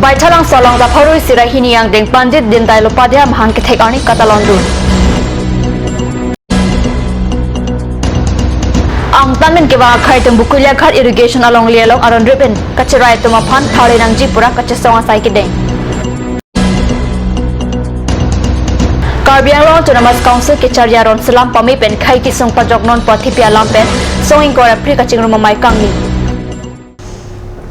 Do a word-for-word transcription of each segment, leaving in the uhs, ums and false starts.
Baithalangso along ta pharo isi ra hini angdeng Pandit Deendayal Upadhyay amahang kethek arni katalondun. Angtan pen kevang akhei atum Bokolia Ghat Irrigation alongle along aron ri pen kacherai atum aphan tharli nangji pura kachesong asai kedeng. Karbi Anglong Autonomous Council kecharli aron selam pame pen khei kesung pajoknon pu athepi alam pen song ingkoi ra phli kachingrum amei kangni.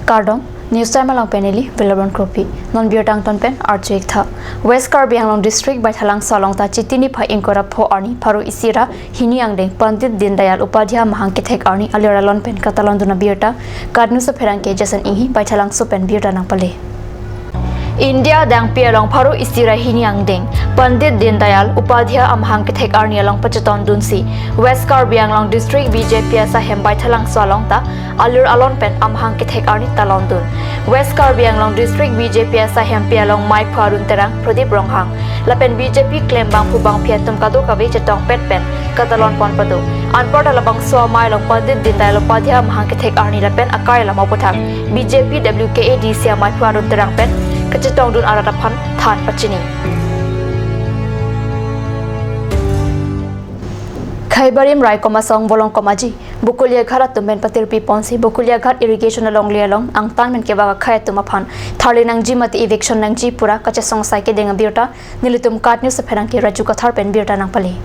Kardom, News Time along pen neli Vilabon Kropi. Non birta angton pen arju-ik tha. West Karbi Anglong District Baithalangso along ta Chiti niphai ingkoi ra pho arni pharo isi ra hini angdeng Pandit Deendayal Upadhyay amahang kethek arni alir alon pen katalondun abirta KAT News apherangke Jason Enghi Baithalangso pen birta nangpale. India adangpi along pharo isi ra hini angdeng Pandit Deendayal Upadhyay amahang kethek arni along pachetondunsi West Karbi Anglong District B J P asaihem Baithalangso along ta alir alon pen amahang kethek arni talondun. West Karbi Anglong District B J P asaihem pi along meiphu Arun Terang, Pradip Ronghang lapen B J P klembangphu bangpi atum kadokave chetongpet pen katalon pon pado. Anparta labangso amei along Pandit Deendayal Upadhyay amahang kethek arni lapen akai alam aputhak B J P W K A D C ameiphu Arun Terang pen kachetongdun arat aphan than pachini. Kheibarim raikom asong Volongkom Aji Bokolia Ghat atum pen patirpi ponsi Bokolia Ghat Irrigation alongle along angtan pen kevang akhei atum aphan tharli nangji mate eviction nangji pura kachesong asai kedeng abirta nelitum KAT News apherangke Raju Kathar pen birta nangpale.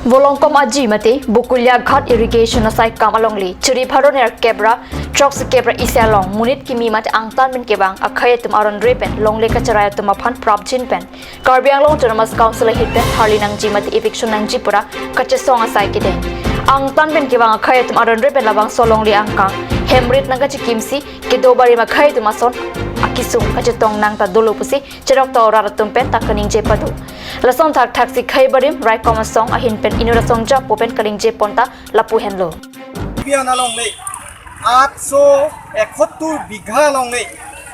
Volongkom Aji mate Bokolia Ghat Irrigation asaikam alongle chiri pharo nerkep ra throksikep ra isi along monit kimi mate angtan pen kevang akhei atum aron ri pen longle kacherai atum aphan prapjin pen Karbi Anglong Autonomous Council ahin pen tharli nangji mate eviction nangji pura kachesong asai kedeng. Angtan pen kevang akhei atum aron ri pen labangso alongle angkang hem rit nangkachekimsi kedo barim akhei atum ason akesung kachetong nang ta dolo pusi cherok ta orat atum pen ta kaningje pado. Lason thakthaksi Kheibarim raikom asong ahin pen inut asong japo pen kaningje pon ta lapu henlo. Bian alongle atso ekhotur bigha alongle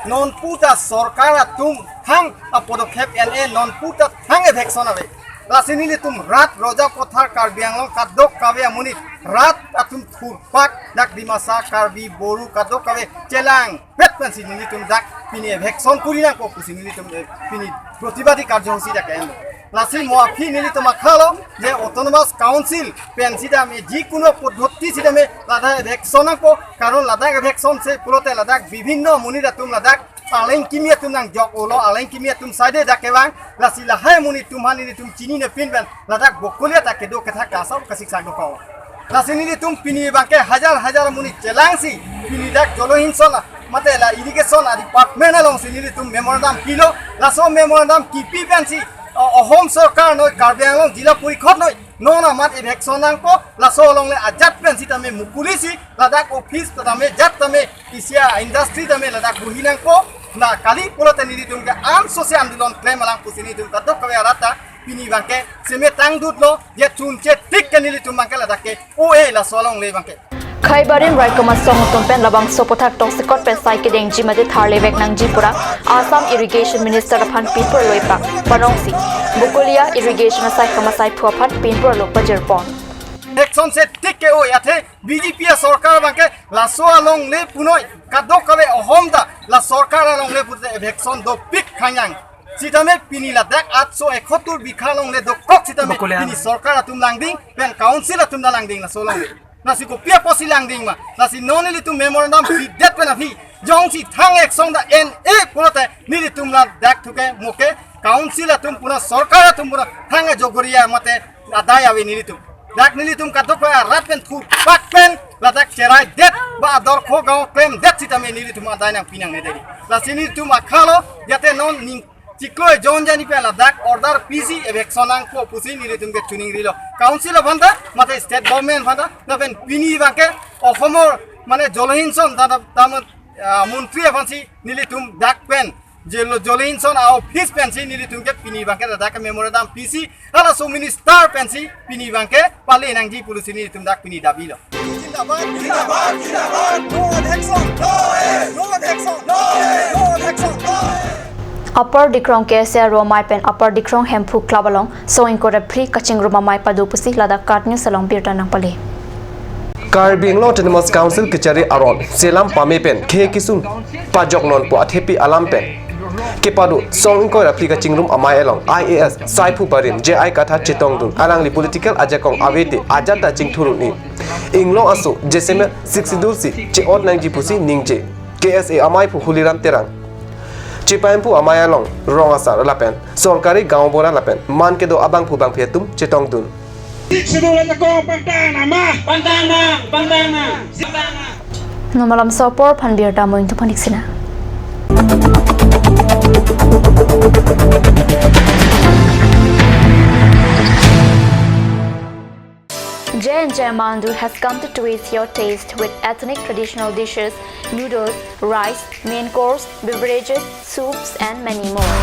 nonpu ta sorkar atum thang apodokep en-e, nonpu ta thang eviction ave. Lasi nelitum rat Roja Pothar Karbi Anglong kadokave amonit rat atum thurpak dak Dimasa Karbi Boru kadokave chelangpet pensi nelitum dak pini eviction kuri nangkok pusi nelitum, eh, pini protibadi karjosuchi dak enlo. Lasi mo aphi nelitum akhalo je Autonomous Council pen sitame jikuno poddhoti sitame ladak eviction nangpo, karon ladak eviction si pulote ladak bibhinno monit atum ladak aleng kimi atum nangjok olo, aleng kimi atum side dak kevang, lasi lahai monit atum aphan nelitum chinine pin pen ladak Bokolia ta kedo kethak asap kasiksak dokok. Lasi nelitum pini abangke hajar hajar monit chelangsi pini dak Jolohinson mate la irrigation a department alongsi nelitum memorandum pilo, laso memorandum kipi pensi, o-, Ahom sorkar noi, Karbi Anglong Jila Porishod noi, non amat eviction nangpo, laso alongle ajat pen sitame mukulisi ladak office tame jat tame isi a industry tame ladak buhi nangpo. Na kali pulote nelitum ke ansosi andolon klem alang pusi nelitum kadokave arat ta pini abangke semetang dutlo, je chunche tik ke nelitum abangke ladak ke O A laso alongle abangke. Kheibarim raikom asong atum pen labangso aphuthak tongsekot pen sai kedengji mate tharli vek nangji pura Assam Irrigation Minister aphan pinpurlo ipak panongsi Bokolia Irrigation asaikam asaiphu aphan pinpurlo pajirpon. Eviction si tik ke oi athe B J P a sorkar abangke laso alongle punoi kadokave Ahom ta la sorkar alongle pulote eviction dopik khanyang. Sitame pini ladak atso ekhotur bigha alongle dokok sitame Bokolia. Pini sorkar atum langding pen council atum ta langding laso alongle. Lasi kopi apotsi langding ma? Lasi non nelitum memorandum pidet pen aphi jongsi thang eviction ta en-e pulote nelitum ladak thuke moke council atum pura sorkar atum pura thang ajogoria mate adai ave nelitum. Dak nelitum kadokave arat pen thurpak pen ladak cheraidet ba ador kho gaon klemdet sitame nelitum adai nangpi nangne dei. Lasi nelitum akhalo jate non ning chiklo ejon jani pen ladak order pisi eviction nangpo pusi nelitum ke chuning rilo. Council aphan ta, mate state government aphan ta, lapen pini abangke Ahomor mane Jolohinson ta, ta, ta, ah, montri aphansi nelitum dak pen, Jolo-, Jolohinson a office pensi nelitum ke pini abangke ladak ke memorandum pisi, halaso minister pensi pini abangke pale nangji pulosi nelitum dak pini dabilo. Zindabad, zindabad, zindabad. No action. No action. No action. Upper Dikrong K S A aro amei pen Upper Dikrong Hemphu Club along song ingkoi ra phli kachingrum amei pado pusi ladak KAT News along birta nangpale. Karbi Anglong Autonomous Council kachari aron selam pame pen khei kesung pajok non pu athepi alam pen kepado song ingkoi ra phli kachingrum amei along I A S Saiphu Barim J I Kathar chetongdun, alangli political ajakong avete ajat ta chingthurun-i. Inglong aso jasemet sixth schedule si che-ot nangji pusi ningje K S A amei aphu Huliram Terang. Chepahemphu amei along rong asar lapen sorkari gaonbura lapen man kedo abangphu bangphi atum chetongdun. Sixth schedule ajakong pangtang nang ma? Pangtang nang, pangtang nang, pangtang nang. Non malomso apor aphan birta mo ingthu panik sina. J and J Mandu has come to twist your taste with ethnic traditional dishes, noodles, rice, main course, beverages, soups, and many more.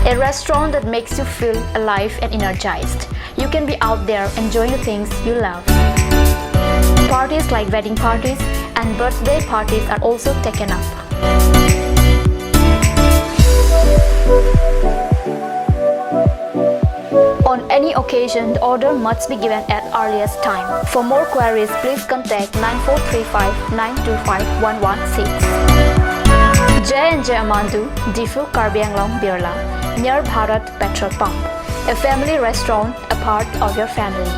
A restaurant that makes you feel alive and energized. You can be out there enjoying the things you love. Parties like wedding parties and birthday parties are also taken up. On any occasion, the order must be given at earliest time. For more queries, please contact nine four three five nine two five one one six. J and J Mandu, Diphu, Karbi Anglong, Birla, near Bharat Petrol Pump. A family restaurant, a part of your family.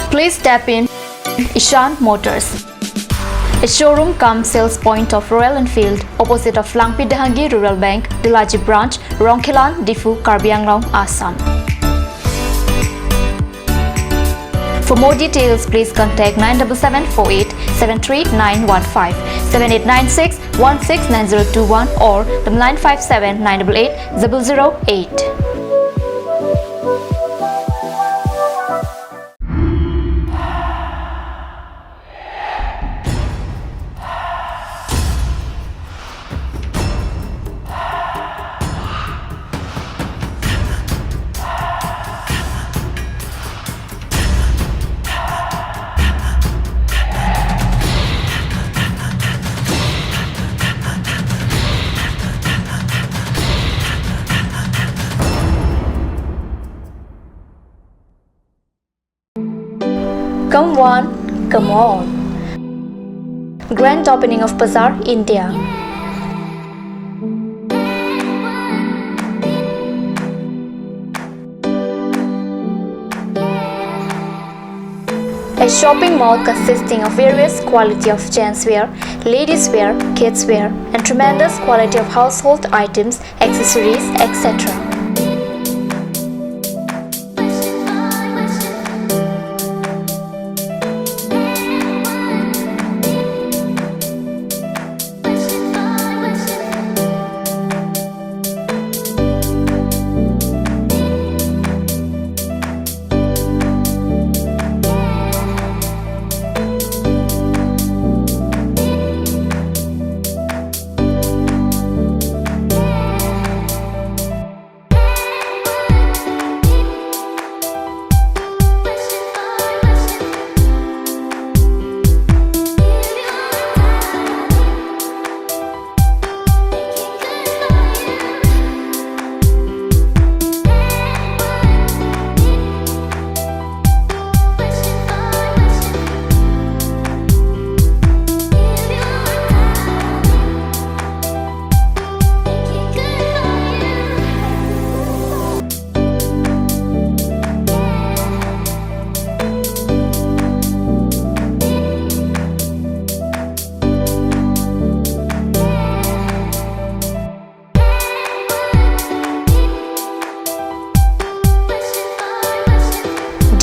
Please step in Ishan Motors, a showroom cum sales point of Royal Enfield, opposite of Langpi Dehangi Rural Bank, Dulaji Branch, Rongkhelan, Diphu, Karbi Anglong, Assam. For more details, please contact nine double seven four eight seven three nine one five, seven eight nine six one six nine zero two one or the nine five seven nine double eight zero zero eight. Come one, come all. Grand opening of Bazaar, India. A shopping mall consisting of various quality of gents wear, ladies wear, kids wear, and tremendous quality of household items, accessories, et cetera.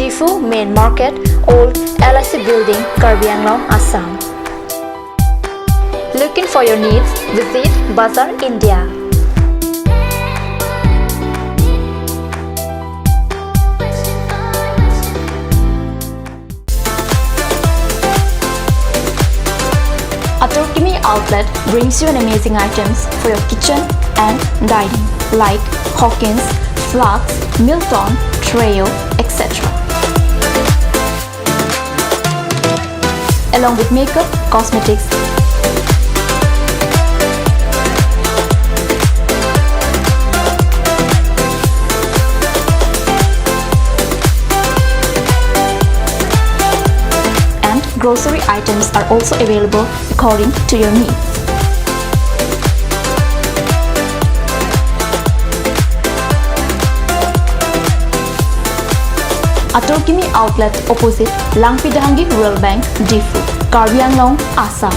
Diphu Main Market, Old L I C Building, Karbi Anglong, Assam. Looking for your needs? Visit Bazaar India. Atur Alchemy Outlet brings you an amazing items for your kitchen and dining, like Hawkins, flasks, Milton, Treo, et cetera. Along with makeup, cosmetics, and grocery items are also available according to your needs. Atur Kimi Outlet, opposite Langpi Dehangi Rural Bank, Diphu, Karbi Anglong, Assam.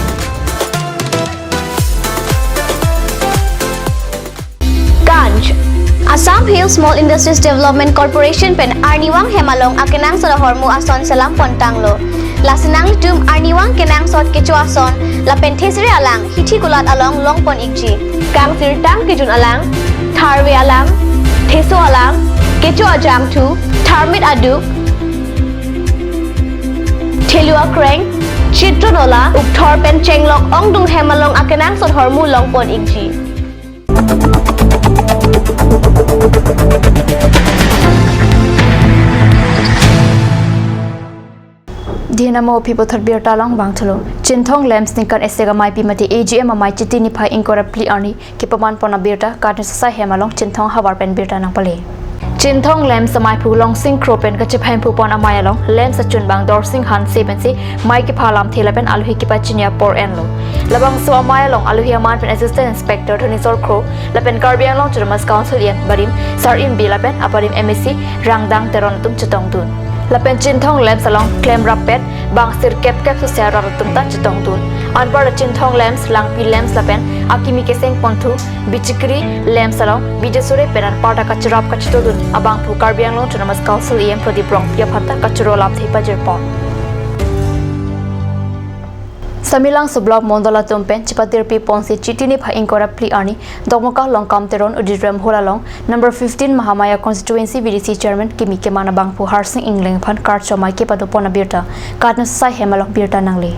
Ganj. Assam Hill Small Industries Development Corporation pen arnivang hem along akenangsot ahormu ason selam pontanglo. Lasi nanglitum arnivang kenangsot kecho ason lapen thesere alang hithi kulat along longpon ikji. Kangsirtang kejun alang, tharve alang, theso alang, kecho ajangthu, tharmit aduk, thelu akreng, chitron ola, ukthor pen chenglok ongdung hem along akenangsot ahormu longpon ikji. Dina mo pipo thot birta along bang thulo. Chinthong Lamps ningkan isi amei pi mate A G M amei Chiti niphai ingkoi ra phli arni kepaman pon abirta Katniss asai hem along Chinthong havar pen birta nangpale. Chinthong Lamps amei aphu Longsing Kro pen kachephemphu pon amei along lamps achun bang Dorsing Hanse pensi mei kepha alamthe lapen alohi kepachini apor enlo. Labangso amei along alohi aman pen Assistant Inspector Dhunisor Kro lapen Karbi Anglong Autonomous Council E M barim Sar Imbi lapen aparim M A C Rangdang Teron atum chetongdun. Lapen Chinthong Lamps along klemrappet bang sirkep kep sosya rat atum ta chetongdun. Anparta Chinthong Lamps, Langpi Lamps lapen akimi keseng ponthu Bichikri Lamps along Bijay Sure pen anparta kacherap kachetodun abangphu Karbi Anglong Autonomous Council E M Pradip Rongpi aphan ta kachoro alamthe pajirpon. Samelangso Block Mondol atum pen chepatirpi ponsi Chiti niphai ingkoi ra phli arni Dokmoka Longkam Teron Auditorium Hall along number fifteen Mahamaya Constituency V D C Chairman kimi keman abangphu Harsing Engleng aphan karcho amei kepado pon abirta Katniss asai hem along birta nangle.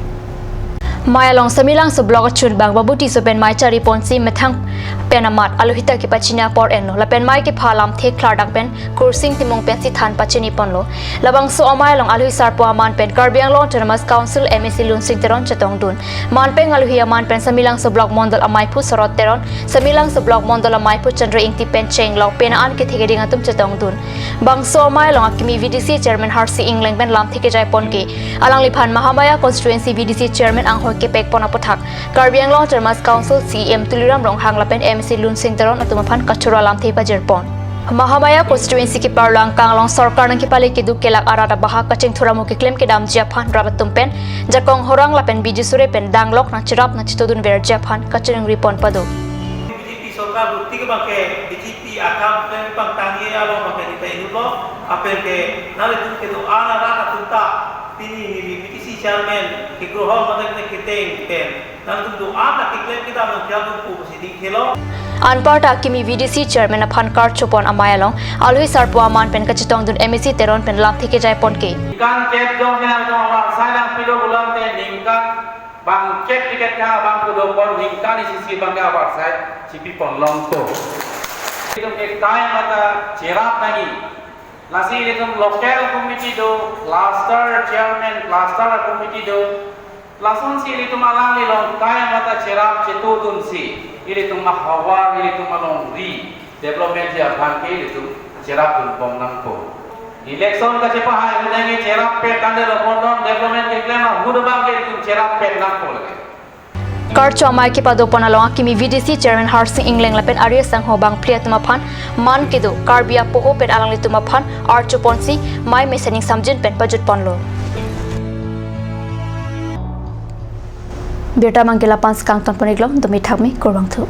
Mei along Samelangso Block achun bang Babu Tisso pen mei chari ponsi methang pen amat alohi ta kepachini apor enlo lapen mei kepha alamthe klardak pen Kursing Timung pensi than pachini ponlo. Labangso amei along alohi sarpo aman pen Karbi Anglong Autonomous Council M A C Lunsing Teron chetongdun. Man pen alohi aman pen Samelangso Block Mondol ameiphu Sorot Teron, Samelangso Block Mondol ameiphu Chandra Ingti pen chenglok pen an kethe keding atum chetongdun. Bangso amei along akimi V D C Chairman Harsing Engleng pen lamthe kejai pon ke alangliphan Mahamaya Constituency V D C Chairman anghoi kepek pon aphuthak Karbi Anglong Autonomous Council C E M Tuliram Ronghang lapen M A C Lunsing Teron atum aphan kachoro alamthe pajirpon. Mahamaya Constituency keparlo angkang along sorkar nangkepale keduk kelak arat abahak kachingthur amo keklem kedamji aphan rat atum pen jakong horang lapen Bijay Sure pen danglok nangcherap nangchetodunverji aphan kachiningri pon pado. B J P sorkar bukti ke bangke B J P akam pen pangtangji along bangke nita inutlo, lapen ke nanglitum kedo-an arat atum ta pini neli V D C chairman kegrohon madak ne keteng pen nangtum do-an ta keklem kedam nangpiang tum pu pusi dingthelo. Anparta akimi V D C Chairman aphan karcho pon amei along alohi sarpo aman pen kachetongdun M A C Teron pen lamthe kejai pon ke. Ningkan kep jong kena jong abar sai nangpilo pulote ningkan bang kep ticket kang abangphu do pon ningkan isi isi bangke abar sai chipi pon longpo. Itum ke time ata cherap nangji. Lasi ilitum local committee do, cluster chairman, cluster committee do. Lasonsi ilitum alangli along time ata cherap chetodunsi ilitum ahavar, ilitum alongri development ji aphan ke ilitum cherapdun bom nangpo. Election kachepahai ahut nangji cherappet tangte lo, pondon development keklem ahut abangke ilitum cherappet nangpo lake. Karcho amei kepado pon along akimi V D C Chairman Harsing Engleng lapen ari asangho bangphli atum aphan man kedo Karbi apoho pen alanglitum aphan archo ponsi mei mesen ingsamjin pen pajut ponlo. Birta mangkela pans kangton pon iklo, dumi thakmi, kurvangthu.